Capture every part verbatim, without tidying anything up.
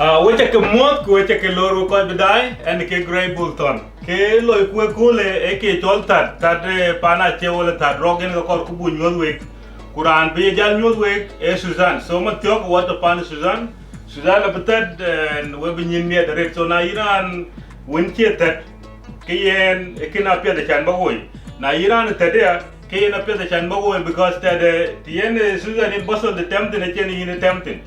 Ah, wek ca ke muɔ̈th, ku wek ca ke lor, wek kɔc bï daai, ɛn ke Grey Bull Thon. Ke loi ku ëköölë, ee ke cɔl thät, thät, eh, paan acie wala thät rɔ̈k, yen ke kɔɔr ku buk nyuɔ̈th wek. Ku raan bï ye jal nyuɔ̈th wek, ee Suzan. So, mathiɔ̈k, wɔ tɔ̈ paan Suzan. Suzan abï thät, eh, we bï nyin miɛt arëët. So, na yïn raan wën cie thät, ke yen, ee kën apiɛth acan ba woi. Na yïn raan thät ya, ke yen apiɛth acan ba woi, because tɛ̈dë, të yen, eh, Suzan yen basal de tɛm thïn, acïn yïn ë tɛm thïn.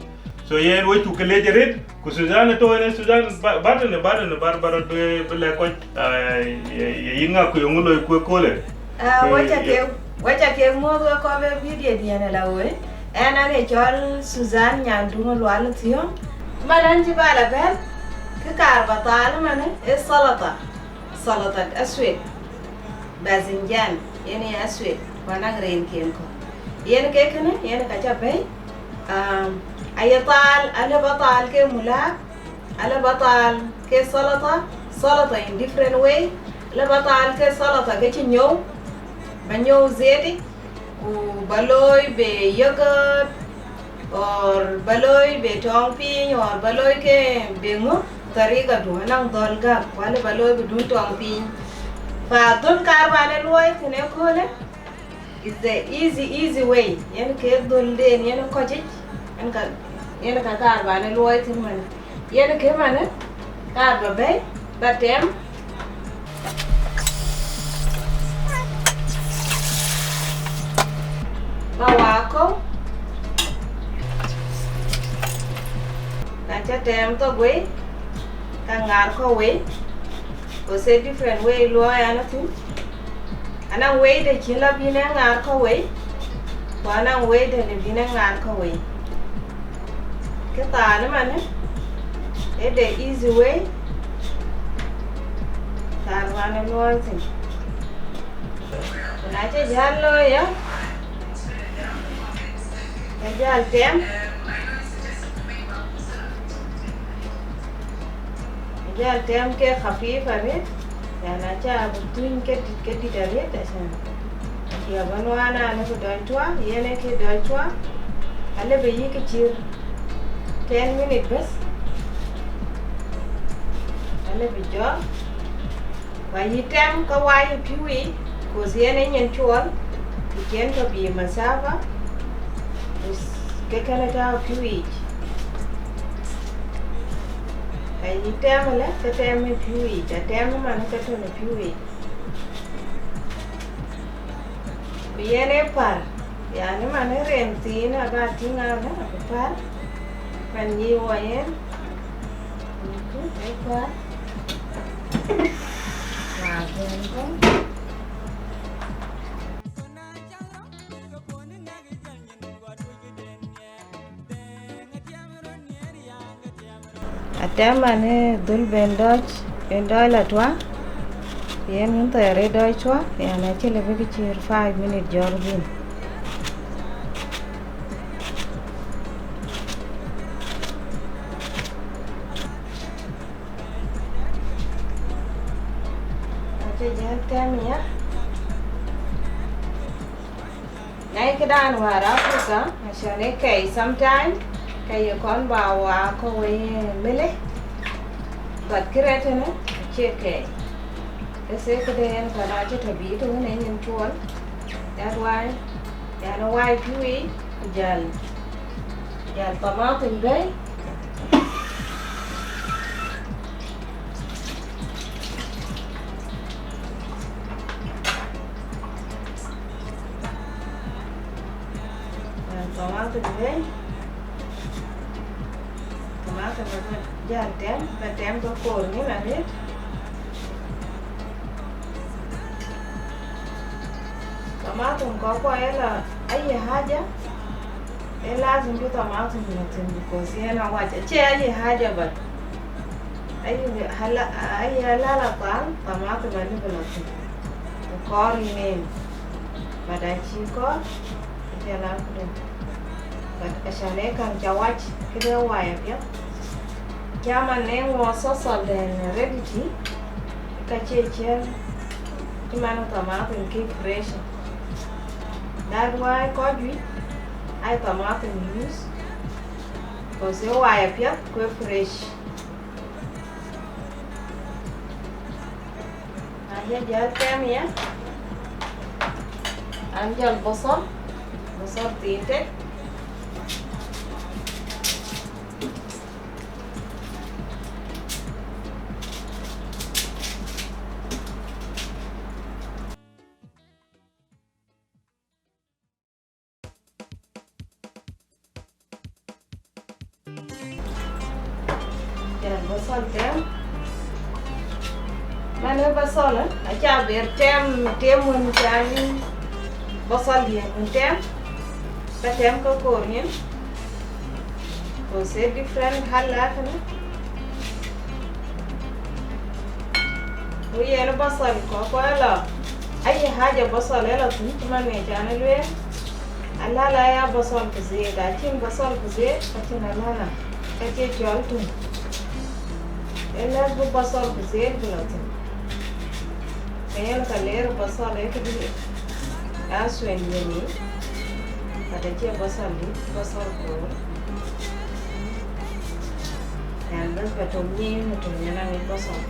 So yen we cuk ke leec arëët, ku Suzan ë tɔ̈ ënë, Suzan ba-, ba tënë, ba tënë, ba, ba rɔt bï, bï lɛ̈k kɔc, ah, ye, ye yïn ŋa ku ye ŋö loi ku ëköölë. Ah, ku wek ca ye ke, wek ca ke muɔ̈th wek kɔc bï video diɛn ë la woi. Ɛn aŋ ë cɔl Suzan Nyanduŋ Lual Thiɔ̈ŋ. Man ɛn cï ba la bɛ̈n, kë kaar ba thaal ëmënë, ee salata. Salatat aswed, bazinjan, yen ye aswed, ku anaŋ reenken kɔ̈k. Yen ke kënë, yen ka ca bɛ̈i, um, aye thaal, alëu ba thaal ke mulak, alëu ba thaal ke salata, salata in different way, alëu ba thaal ke salata ke cï nyou, ba nyou zeti, ku ba looi be yogurt, or ba looi be tɔŋ piny, or ba looi ke be ŋö, tariga du, anaŋ dhɔ̈l gäk, ku alëu ba looi bï dun tɔŋ piny. Fa dhöl kaar ban ë luɔi thïn ëköölë, is the easy, easy way. Yen ke dhöl den, yen kɔc yic, yen ka, yen ka kaar ban ë luɔi thïn man. Yen kë manë, kaar ba bɛ̈i, ba tɛm, ba waak kɔ̈u, na ca tɛm thok wei, ka ŋaar kɔ̈u wei, ku se different way luɔi ɛn thïn. Anaŋ wei de cïn la bïn ë ŋaar kɔ̈u wei, ku anaŋ wei de le bïn ë ŋaar kɔ̈u wei. Kë thaal ëmanë, ee the easy way, thaal wään ë luɔi thïn. Ku na cï jäl looi ya, ke jäl tɛm, ke jäl tɛm ke khafif arëët, yan aca bï thuny ke dït, ke dït arëët, acan. Acie ba nuan alëu bï dɔc tuak, yen ee kë dɔc tuak, alëu bï yïk cïr ten minute bas, alëu bï jɔɔk. Ku ayï tɛm ke wai ë pïu yiic, cause yen ee nyin cuɔl, ku cïn tɔ̈ bï masafa, ku ke kënë tääu pïu yiic. Ayï tɛm ëlë, ke tɛm ë pïu yiic, atɛm ëmanë ke tɔ̈ në pïu yiic. Ku yen ee pär, yani man ë rem thiin aba tïŋ anë abï pär, man yï wɔ yen, ee pär. Wa bɛ̈n bɛ̈n. Atɛm man ë dhöl ben dɔc, ben dɔc la tuaŋ, yen wën thɛɛr ë dɔc tuaŋ, yani acï lëu bï kë cït five minute jɔt bïn. Acï jäl tɛm ya. Na ye këdan wäär Africa, acan ee kɛi sometime, ka ye kɔn ba waak kɔ̈u wei milk, but kërɛɛc tënë acie kɛi. Ke se këde yen ka na cï tɔ̈ bï tɔ̈ wën ë nyin cuɔl, that's why, yani wai pïu yiic, ku jäl, jäl tamatim bɛ̈i. Tamatim bɛ̈i. Tamatim ba jäl tɛm, ba tɛm ke koor nyin arëët. Tamatim kɔ̈k kɔc ë la ayi haja, ee lazim bï tamatim la thïn, because yen awac, acie ayi haja, but ayi hala-, ayi halal athaal, tamatim alëu bï la thïn. Ku kɔɔr yïn en, but acï kɔɔr, acie la këdë. But acan ee käŋ ca wac, këde wai apiɛth. Cïmën në ŋuɔɔth sosol den ready tea, ka cie ciɛɛŋ, cïmën tamatim kek fresh. That's why kɔc juëc aa tamatim use. Because ë wai apiɛth ku ë fresh. Na jɔ jäl tɛm ya, an jɔl basal, basal thiin tek. Yan basal tɛm. Mane basal, eh, aca ber tɛm, tɛm wën can basal diɛn wën tɛm. Ka tɛm ka koor nyin. Ko se different hala kënë. Ku yen basal kɔ̈k ku ë lɔ, ayi haja basal ë lɔ thïn, cï man ŋic an ë lueel, alala ya basal ku zet, acïn basal ku zet, acïn alala, ka cie cɔl tuŋ. Ë lɛ̈k bï basal ku zet bï lɔ thïn. Ke yen ka leer basal ë këdï. Aswed yen yic, but acie basal dït, basal koor. Yan bas ba tök nyic në tök nyan aŋic basal.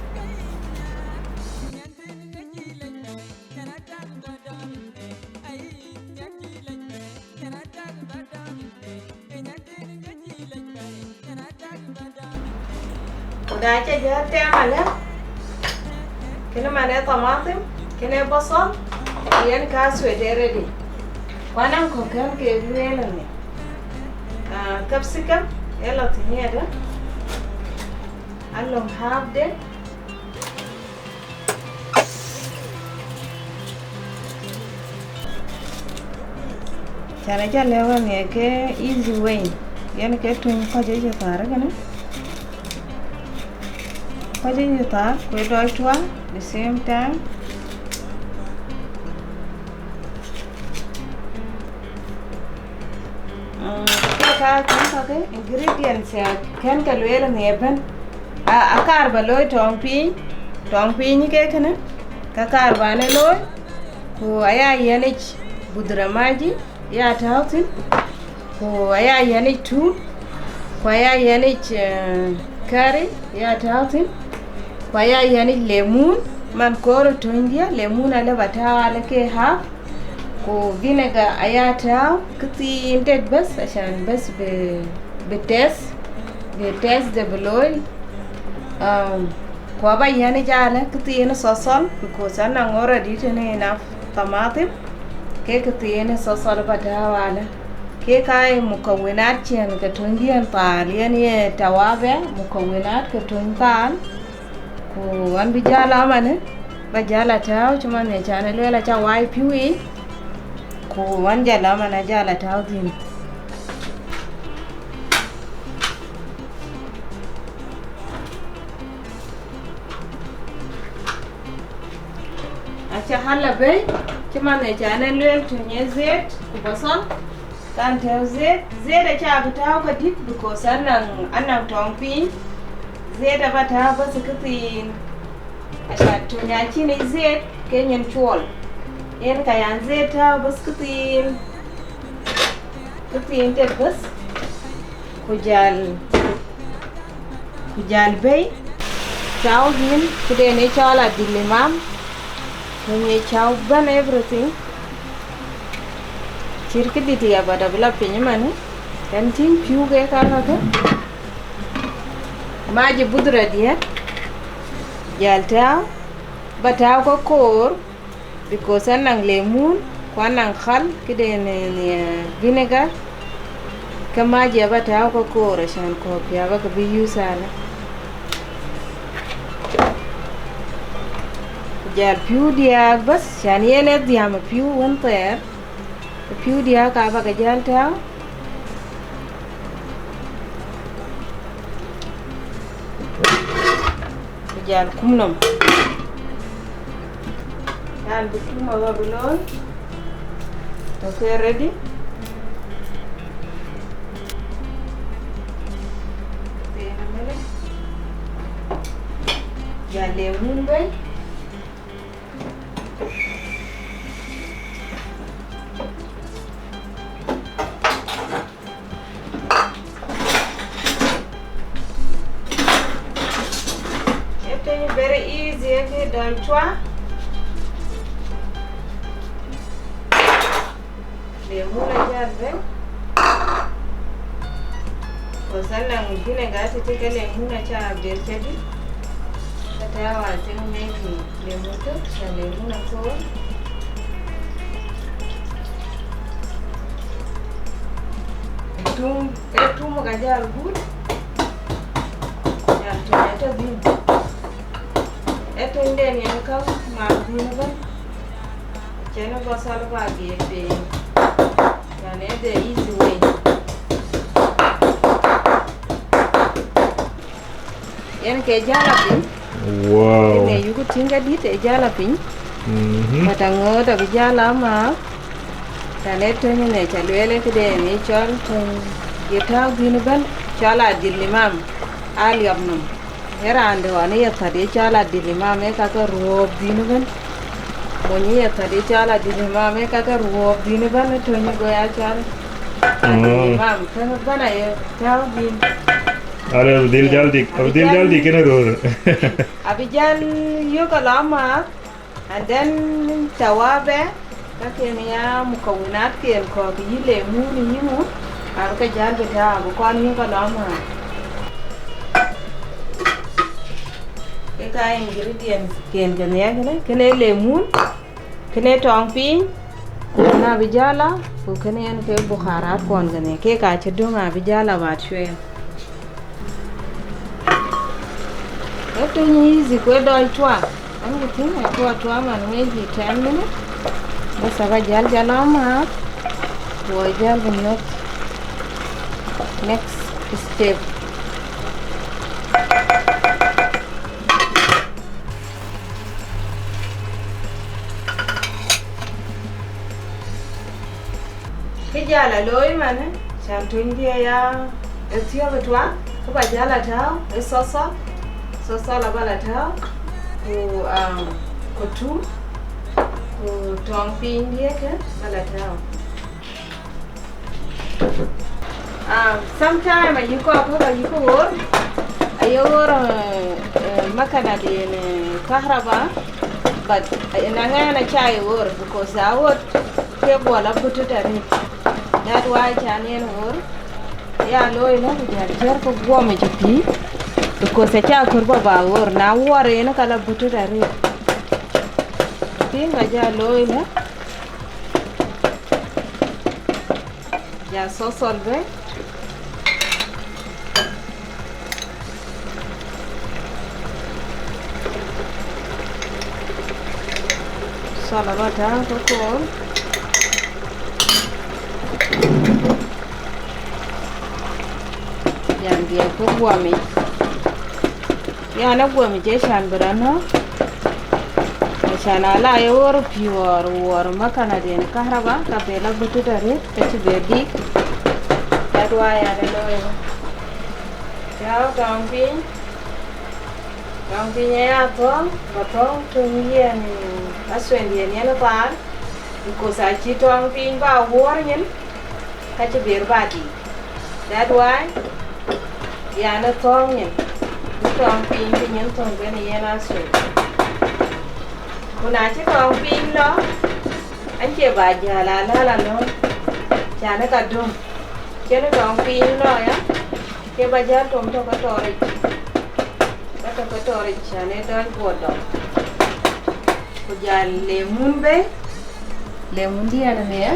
Ku da ca jɔ tɛm alë, kënë man ë tamatim, kënë basal, yen ka aswed ë ready. Ku anɔŋ kɔ̈k kën ke lueel ënë, ah, capsicum, ë lɔ thïn yedë, alɔŋ half de, Can aca lɛ̈k ɣɛn ye ke easy way, yen ke tuny kɔc ë cï thar kënë. Kɔc ë cï thar, ku ë dɔc tuaar the same time. Mm, ke ka kën kakë ingredients ya kën ke lueel ënë ëbën. A, akaar ba looi tɔŋ piny, tɔŋ piny ke kënë, ka kaar ba në looi, ku aya yiɛ̈n yic budra maji ya tääu thïn, ku aya yiɛ̈n yic tum, ku aya yiɛ̈n yic, eh, curry ya tääu thïn, ku aya yiɛ̈n yic lemun, man koor ë tönydiɛ̈, lemun alë ba tääu alë ke half, ku vinegar aya tääu këthiin tek bas, ashan bas bï, bï taste, bï taste de bï looi. Um, ku aba yiɛ̈n yic alë këthiin sosol, because anɔŋ already tënë enough tamatim, ke këthiin sosol ba tääu alë. Ke ka ye mukawinat ciɛ̈n ke tönydiɛ̈n thaal, yen ye tawabe, mukawinat ke töny thaal. Ku ɣɛn bï jäl amanë, ba jäl a tääu, cï man ë can ë lueel aca wai pïu yic, ku ɣɛn jäl amanë ajäl a tääu thïn. Aca hala bei, cï man ë can ë lueel töny ë zet ku basal. Kan tääu zet, zet aca bï tääu ka dït, because anɔŋ, anɔŋ tɔŋ piny. Zet aba tääu bas këthiin. Aca töny acïn yic zet, ke nyin cuɔl. Yen ka yan zet tääu bas këthiin. Këthiin tek bas. Ku jäl, ku jäl bei. Tääu yïn, këden ë cɔl adil imam. Töny ë cäu bɛ̈n everything. Cït këdït ya ba dap la piny ëmënë, ɣɛn tïŋ pïu ke ka kakë. Maji budra diɛ̈, jäl tääu, ba tääu ke koor, because anɔŋ lemun, ku anɔŋ khal, këden, eh, vinegar, ke maji aba tääu ke koor, ashan kɔ̈k pia ba ke bï use alë. Ku jäl pïu diääk bas, can yen ë dhiam ë pïu wën thɛɛr, ku pïu diääk aa ba ke jäl tääu. Ku jäl kum nɔm. Kan bï tum aba bï looi. Okay, ready? Jäl lemun bei. Very easy, ë kë dɔl cua. Lemun ajäl bɛ̈n. Ku thɛl nɔŋ vinegar tëtï ke lemun aca ber cï dït. Ka tääu a tïŋ Maggi lemun tök, ca lemun akoor. Tum, ee tum ka jäl gut. Jäl tum ë tɔ̈ dhïn. Ee tunyden yen ka mat dhïn ëbɛ̈n. Cïn basal ba giɛɛt piny. Yan ee the easy way. Yen ke jäl a piny. Wow. Yen ee yuku tïŋ ke dït ee jäl a piny. Mhm. But aŋoot abï jäl a maath. Tɛ̈n ee töny ënë ca lueel ë këde yen ye cɔl töny ye tääu dhïn ëbɛ̈n, cɔl adil limam, aliɔp nɔm. Ee raan de ɣɔn ë ye thät ye cɔl adil limam ee ka ke ruɔ̈ɔ̈p dhïn ëbɛ̈n. Mony ë ye thät ye cɔl adil limam ee ka ke ruɔ̈ɔ̈p dhïn ëbɛ̈n, ë töny ë go ya cɔl adil limam. Kënë ëbɛ̈n aye tääu dhïn. Alë abï dhil jäl dik, abï dhil jäl dik kënë röör. Abï jäl yök alɔ maath. And then tawabɛ, ka ken ya mukawinat ken kɔ̈k yï lemun yï ŋu, abï ke jäl bï tääu, abï kɔn yï ke lɔ maa. Ke ka ingredients ken ke nhiɛɛr kënë, kënë lemun, kënë tɔŋ piny, kënë abï jäl a, ku kënë yen ke buharat kuɔn ke nhiɛɛr, kek acï döŋ abï jäl a baat cuɛɛr. Ë piny easy ku ë dɔc tuak. An, you think I go tuak man maybe ten minutes. Bas aba jäl jäl amaat. Ku jäl bï nyuɔ̈th next step. Kë jäl a looi manë, can töny bï aya ë thiɔ̈k ë tuak, kë ba jäl a tääu ë thɔthɔl, thɔthɔl aba la tääu, ku, um, ku tum, ku tɔŋ piny diëkë ba la tääu. Um, sometime ayï kɔ̈k kɔ̈k ayï kë ɣöör, aye ɣöör, uh, uh, makana den, uh, kahraba, but, uh, na ŋɛn aca ye ɣöör because a ɣöt ke guɔ la butut arëët. That why can yen ɣöör, ya looi lɔ ku jäl jär ke guɔm ë cï pïïr, because aca kör ba ba ɣöör, na wuɔr en ka la butut arëët. Pïïr ka ja looi lɔ. Ja thɔthɔl bɛ̈i. Thɔl aba tääu ke koor. Yan diɛɛk ke guɔmic. Yan ë guɔmic ë can bï rɔt nɔ̈k. Acan ala ye ɣöör piɔ̈ɔ̈r wuɔɔr makana den kahraba, ka be la butut arëët, ka cï be dik. That why an ë looi. Tääu tɔŋ piny. Tɔŋ piny aya thɔ̈ɔ̈ŋ, ba thɔ̈ɔ̈ŋ töŋ yen, aswend yen yen thaar, because acï tɔŋ piny ba wuɔ̈ɔ̈r nyin, ka cï ber ba dik. That why, yan ë thɔ̈ɔ̈ŋ nyin, bï tɔŋ piny bï nyin thöŋ kenë yen aswend. Ku na cï tɔŋ piny lɔ, an cie ba jäl alal alɔ̈ŋ, can ë ka döŋ, cïn tɔŋ piny lɔ ya, ke ba jäl tom tök ë tɔɔric. Ka tök ë tɔɔric can ë dɔc guɔ dɔm. Ku jäl lemun bei, lemun diɛn ëmëë.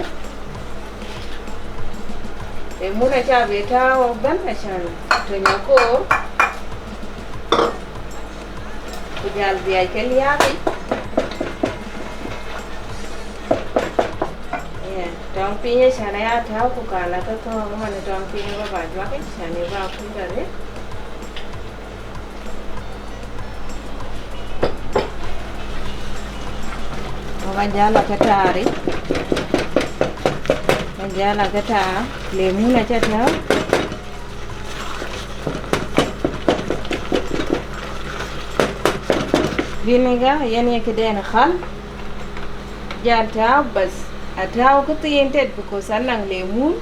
Lemun aca be tääu ëbɛ̈n acan töny akoor. Ku jäl dhiac ke liääk yic. Yeah, tɔŋ piny acan aya tääu ku ka la ke thɔ̈ɔ̈ŋ, man tɔŋ piny aba ba juak yic, can ë ba kuc arëët. Wok ajäl a ke taar yic. Ajäl a ke taar, lemun aca tääu. Vinegar yen ye këden khal. Jäl tääu bas, atääu këthiin tet because anaŋ lemun.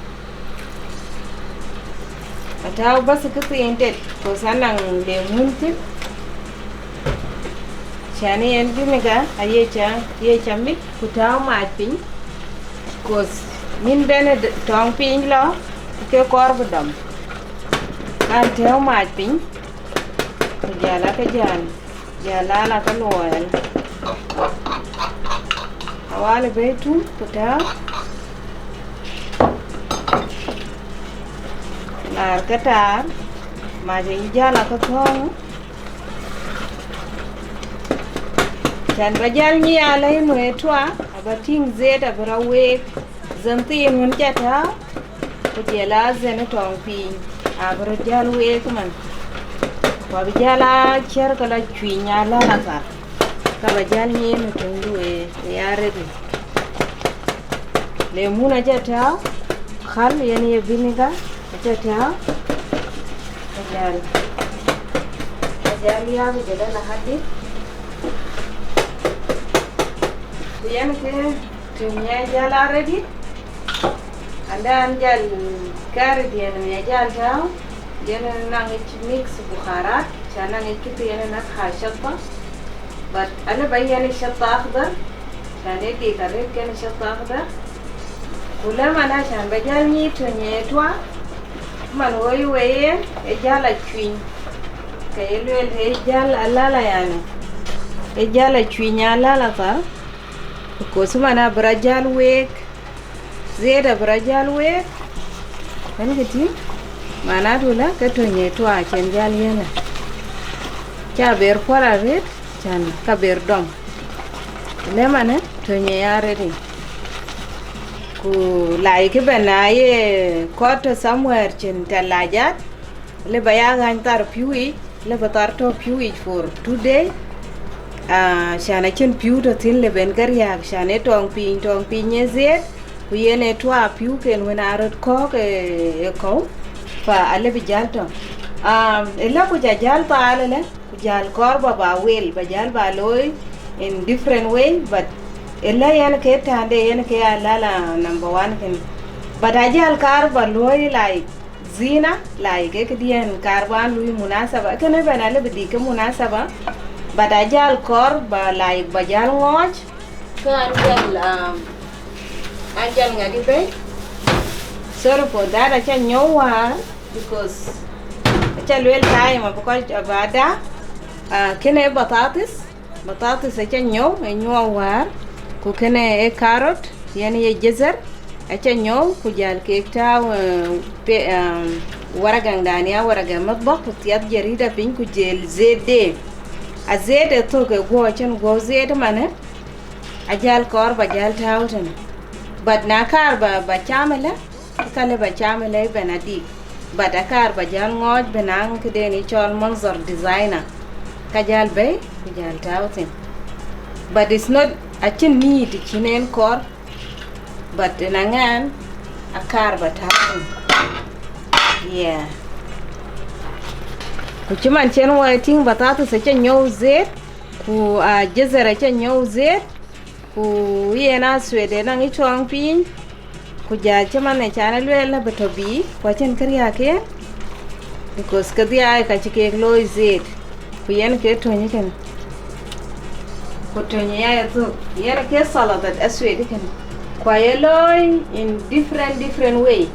Atääu bas këthiin tet, because anaŋ lemun thïn. Cän yen vinegar aye ca, ye ca mix ku tääu mac piny, cause nyin bɛ̈n ë d-, tɔŋ piny lɔ, ku ke kɔɔr bï dɔm. Kan tääu mac piny, ku jäl ake jäl, jäl ala ke luɔɔl. Awali bɛ̈i tum ku tääu. Laar ke taar, mac ayï jäl ake thɔ̈ɔ̈ŋ. Cän ba jäl nyial ë nuë tua, aba tïŋ zet abï rɔ week, zɛn thiin wën ca tääu, ku jël a zɛn ë tɔŋ piny, abï rɔ jäl week man. Ku abï jäl a cär ke la cuiny a läl athar, ka ba jäl nyiin ë töŋdu ë, ë ya ready. Lemun aca tääu, khal yen ye vinegar aca tääu, ajal, ajal ya ku jël la hadi. Ku yen ke töny ya jal a ready. And then jal carrot yen ya jal tääu, yen naŋ ic mix buharat, ca naŋ ic kiti yen nak ha shatta. But ana ba yen shatta akhdar, can ë dik arëët kën shatta akhdar. Ku lëman acan ba jäl nyic töny ë tua, man woi wei ë jäl a cuiny. Ke ye lueel ë jäl a lala yani, ë jäl a cuiny a lala thar. Because man abï rɔ jäl week, zet abï rɔ jäl week. Ënkë tïŋ, manatu la ke töny ë tua cen jäl yënë. Ca ber kuɔl arëët, can ka ber dɔm. Lëmanë töny ë ya ready. Ku like bɛn na ye kɔt to somewhere cin talajat, lëbë ya ɣäny thar pïu yic, lëbë thar tɔ̈ pïu yic for two day. Ah, can acïn pïu tɔ̈ thïn lëbën ke riääk, can ë tɔŋ piny, tɔŋ piny ë zet, ku yen ë tua pïu ken wën aa röt kɔ̈ɔ̈k ë, ë kɔ̈u, fa alëbï jäl tɔ̈. Ah, ëlä ku ca jäl thaal ëlë, ku jäl kɔɔr ba, ba wel, ba jäl ba looi in different way, but ëlä yen ke tande, yen ke alala number one ken. But ajäl kaar ba looi like zina, like, ke këdiɛ̈n kaar ba lui munasaba. Kënë bɛn alëbï dik ke munasaba, but ajäl kɔɔr ba, like, ba jäl ŋɔɔc. Ke an jäl, um, an jäl ŋadi bɛ̈i. Sorry for that, aca nyɔu wäär, because aca lueel time abï kɔc abada. Ah, kënë batatis, batatis aca nyɔu, ë nyuɔɔk wäär, ku kënë ë carrot, yen ye jezer, aca nyɔu, ku jäl kek tääu, eh, pe-, um, waragaŋdan ya waraga matbak, ku thiath jarida piny, ku jël zet de. A zet ë thök ë guɔ, cïn guɔ zet manë, ajäl kɔɔr ba jäl tääu tënë. But na kaar ba, ba cam ëlë, ka lë ba cam ëlë bɛn adik. But akaar ba jäl ŋɔɔc bï naŋ këden ë cɔl manzar designer. Ka jäl bɛ̈i, ku jäl tääu thïn. But it's not, acïn need cïn en kɔɔr, but ëna ŋɛn akaar ba tääu thïn. Yeah. Ku cï man cen wɔ tïŋ batatis aca nyɔu zet, ku a jezer aca nyɔu zet, ku yen a suet ë naŋ ë cuɔɔŋ piny, ku jäl cï man ë can ë lueel na bï tɔ̈ bï, ku acïn kë riääk yen, because ke dhiaai ka cï kek looi zet, ku yen ke töny kënë, ku töny ya ë thök, yen ke salatat aswed kënë, ku aye looi in different, different way.